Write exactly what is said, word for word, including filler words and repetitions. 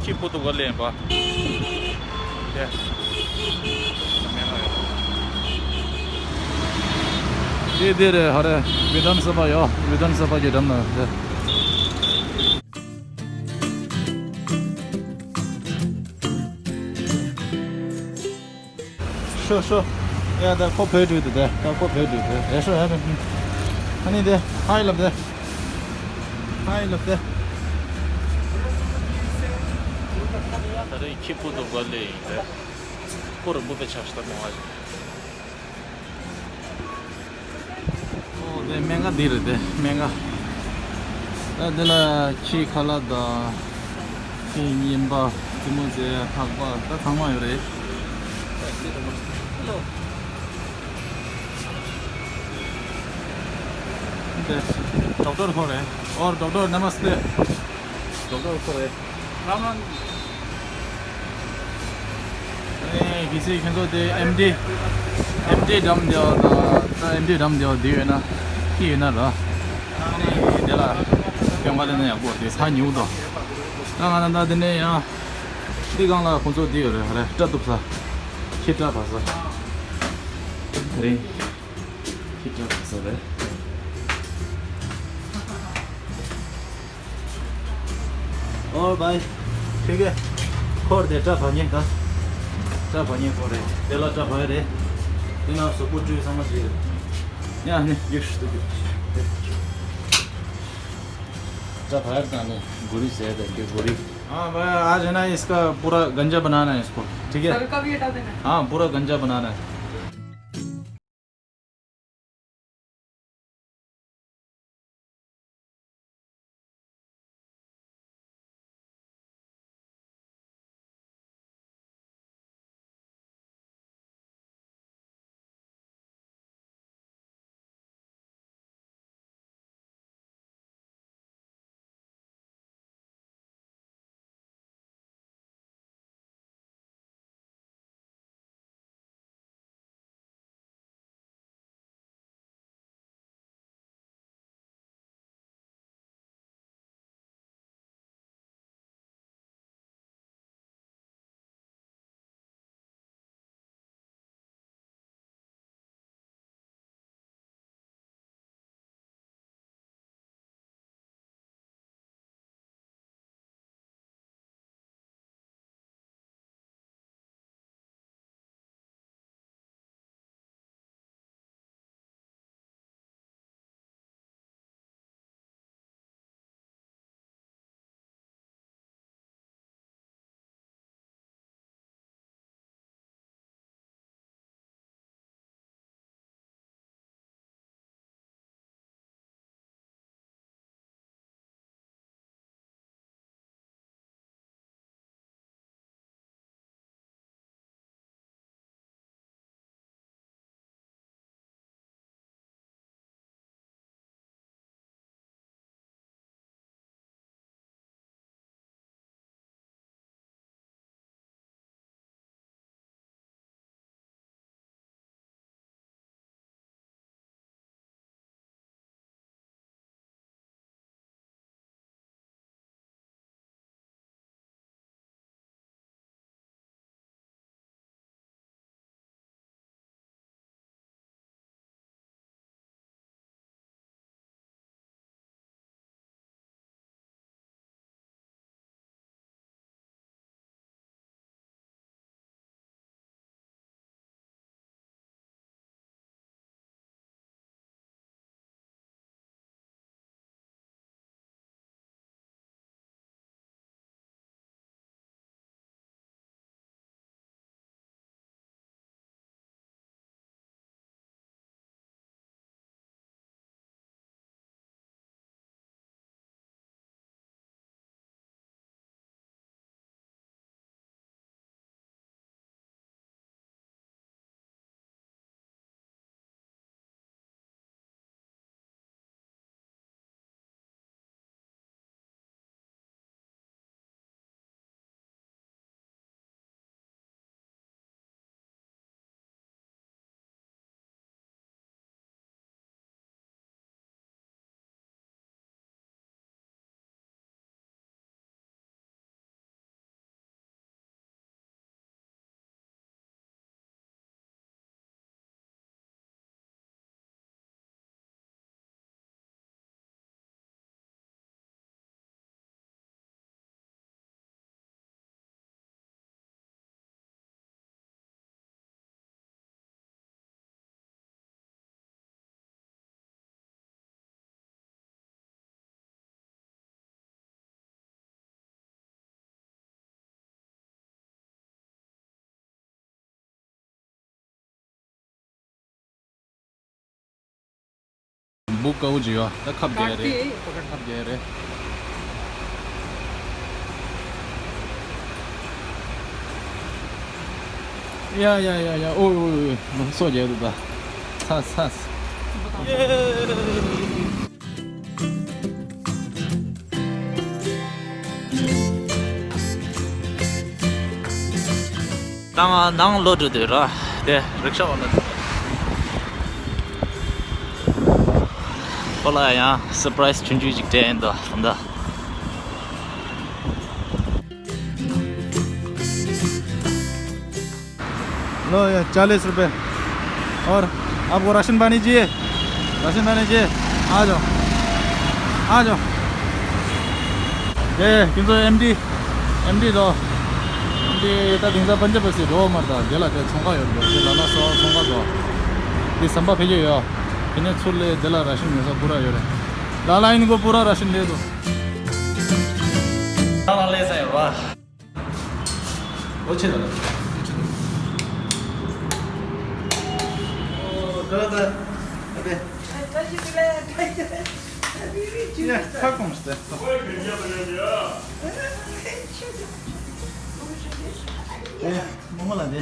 ཁྱི་པོ་ཏུ་ག་ལེན་པ། དེ་དེ་རེད། ཧ་རེ། བི་དྷན་སབ་བྷ་ཡོད། བི་དྷན་སབ་བྷ་གི་འགྲམ་ན་དེ། ཤོ་ཤོ། ཡ་ད་ཁོ་བོད་འགྲོ་དུས་དེ། ད་ཁོ་བོད་འགྲོ་དུས་ཨེ་ཤོ་ཡ་ད། ཨ་ནི་དེ་ཧའི་ལབ་དེ། ཧའི་ལབ་དེ། ད་རེས་ཁྱི་པོ་ཏུ་ག་ལེན་ཡིན་དེ། ཁོ་རིང་པོ་པའི་ཆབ་ཤ་མོ་བ། ཨོ་དེ་སྨན་ཁང་འདི་རེད་དེ། སྨན་ཁང་། ད་འདི་ལ་ཁྱི་ཁ་ལག་དང་། ཁྱི་རྔན་པ། རྩེད་མོ་རྩེ་ཡ་ཐག་པ་ད་ཚང་མ་ཡོད་རེད། དེ་ཌོག་ཊར་ཁོ་རེད། ཨོ་ཌོག་ཊར་ནམ་སྟེ། ཌོག་ཊར་ཁོ་རེད། རང་རང་། ཨེ་གལ་སྲིད་ཁྱེད་ཚོ་དེ་ཨེམ་ཌི། ཨེམ་ཌི་འགྲམ་དེ་བ་དང་། ད་ཨེམ་ཌི་འགྲམ་དེ་བ་དེ་ཡོད་ན། ཁྱི་ཡོད་ན་ར། ཨ་ནི་དེ་ལ་གྱོང་ཁ་ལེན་ན་ཡག་པོ་རེད། ས་ཉུང་དོ། ད་ང་ད་ལྟ་དེ་ནས་ཡང་། འདི་སྒང་ལ་ཁོང་ཚོ་འདི་ཡོད་རེད། ཧ་རེ་སྐྲ་གཏུབ་ས། ཁྱི་སྐྲ་བབས་ས་རེད། ཁྱི་སྐྲ་བབས་ས་རེད། ཨོ་བྷའི། ཁྱི་གེ། ཁོར་དེ་སྐྲ་བབས་མཁན་ད། སྐྲ་བབས་མཁན་ཁོ་རེད། དེ་ལ་སྐྲ་བབས་རེད། དེ་ན་གཟུགས་པོ་བཀྲུས་ཚང་མ་བྱས་རེད། ཡ་ནི་ཡུག་ཤི་ཏུ་གི། ད་ཕར་དང་ནི་གུ་རི་ཟེར་དང་གི་གུ་རི། हाँ भाई, आज है ना, इसका पूरा गंजा बनाना है इसको, ठीक है? सर का भी हटा देना है। हाँ, पूरा गंजा बनाना है। འབུ་དཀར་པོ་ཅིག་ཡོད། ད་ཁབ་རྒྱག་རེད། ཁབ་རྒྱག་རེད། ཡ་ཡ་ཡ་ཡ། ཨོ་ཨོ་ཨོ། སོ་རྒྱག་འདུག་ད། ཚ་ཚ། ད་ང་ནང་ལོག་འགྲོ་འདོད་ར། དེ་རིག་ཤ་བ་ལ། ཁོ་ལ་ཡང་སར་པ་རའི་སི་ཆུང་ཆུང་ཅིག་སྤྲད་ཡིན་ད་ད། लो, ये चालीस रुपए। और आपको राशन पानी चाहिए? राशन पानी चाहिए? आ जाओ। आ जाओ। ए, किंतु एमडी, एमडी लो। एमडी ད་དེང་སང་པན་ཇབ་པ་སི་རོ་མར་ད་དེ་ལ་དེ་ཚོང་ཁང་ཡོད་འདུག་དེ་ལ་ལ་སོ་ཚོང་ཁང་འདུག་དེ་ཟམ་པ་ཕེ་ཡོད་ཡོད། དེ་ནས་ཚུར་ལས་དེ་ལ་ར་ཤིན་ཡོད་ས་པུ་ར་ཡོད་རེད། ལ་ལ་ཡིན་གོ་པུ་ར་ར་ཤིན་རེད་འདུག་ད་ལ་ལས་ས་ཡོད་ར། ལོ་ཆེ་ལ། ཨོ་ད་ད་ཨ་པེ། ཡ་ཁ་སྐོམ་སྟེ། ཨེ་མོ་མོ་ལ་ནི།